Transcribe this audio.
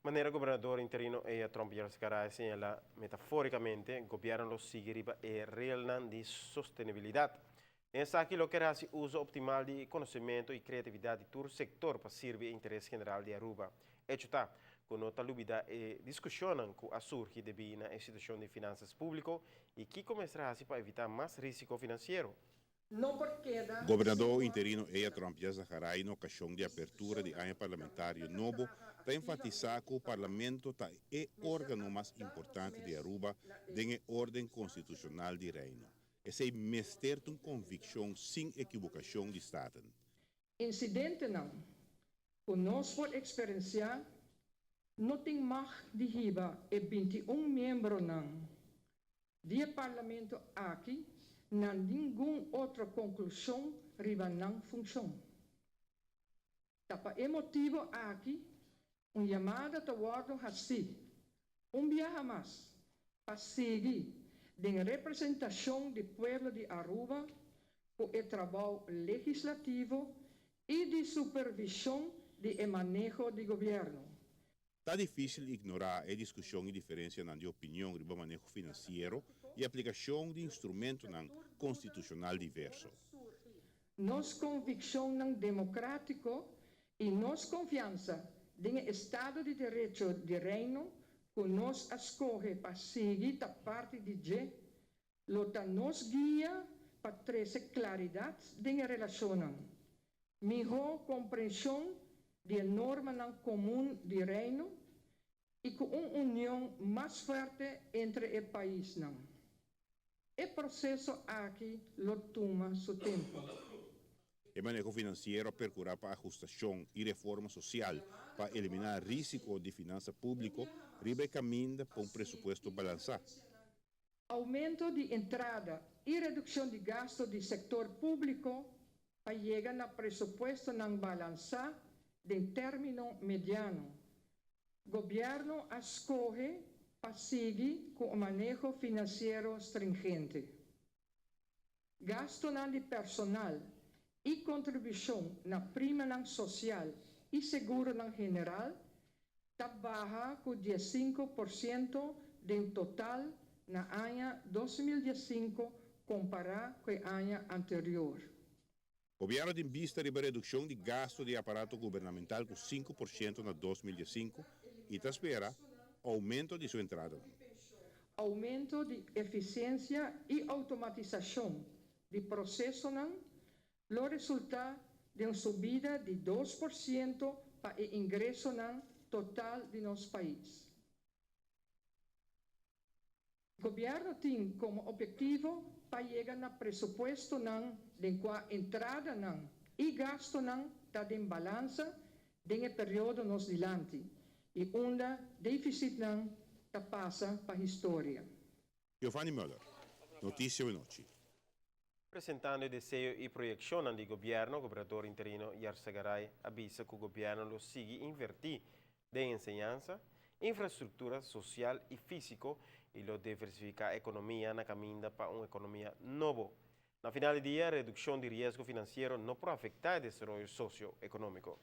Manera gobernador interino Eya Tromp Yarzagaray a señala metaforicamente, gobierno lo sigui riba e railnan di sostenibilidad. Den esaki lo kier haci uso optimal di conocemento y creatividad di tur sector pa sirbi e interes general di Aruba. Hecho ta cu no ta lubida e discusionnan cu a surgi debi na e situacion di finanzas publico y kico mester haci pa evita mas risico financiero. No por keda Gobernador sin interino wòrdu Eya Tromp Yarzagaray na okashon di apertura di aña parlamentario nobo ta enfatisá ku Parlamento ta e órgano mas importante di Aruba den e órden konstitushonal di Reino. Esei mester ta un konvikshon sin ekibokashon di Staten. Insidentenan ku nos por eksperensiá no tin mag di hiba e 21 miembronan di e Parlamento aki na ningun otro konklushon riba nan funshon. Ta pa e motibo aki un yamada ta wòrdu hasí un biaha mas pa sigui den representashon di pueblo di Aruba ku e trabou legislativo i di supervishon di e maneho di gobièrnu. Ta difísil ignorá e diskushon i diferensianan di opinion riba maneho finansiero i aplikashon di instrumentonan konstitushonal diverso. Nos konvikshonnan demokrátiko i nos konfiansa den e estado di derecho di Reino ku nos a skohe pa sigui ta parti di dje, lo ta nos guia pa trese klaridat den e relashonnan, mihó komprenshon di e normanan komun di Reino i ku un union mas fuerte entre e paisnan. E proseso aki lo tuma su tempu. E maneho finansiero a perkurá pa ahustashon i reforma sosial pa eliminá rísiko di finansa públiko riba e kaminda pa un presupuesto balansá. Oumento di entrada i redukshon di gastu di sektor públiko pa yega na presupuestonan balansá den término mediano. Gobièrnu a skohe pa sigui ku un maneho finansiero stringente. Gastunan di personal i kontribushon na primanan sosial i seguronan general ta baha ku 15% den total na aña 2015 kompará ku e aña anterior. Gobièrnu tin bista riba redukshon di gastu di aparato gubernamental ku 5% na 2005 i ta spera oumento di su entradanan. Oumento di efisiensia i outomatisashon di prosesonan lo resultá den un subida di 2% pa e ingresonan total di nos pais. Gobièrnu tin komo ophetivo pa yega na presupuestonan den kua entradanan i gastunan ta den balansa den e periodo nos dilanti i unda défisitnan ta pasa pa historia. Giovanni Müller, Notisia Awenochi. Presentando e deseo i proyekshonnan di gobièrnu, gobernador interino Yarzagaray a bisa ku gobièrnu lo sigui invertí den enseñansa, infrastruktura sosial i físiko i lo diversifiká ekonomia na kaminda pa un ekonomia nobo. Na final di dia, redukshon di riesgo finansiero no por afektá e desaroyo sosioekonómiko.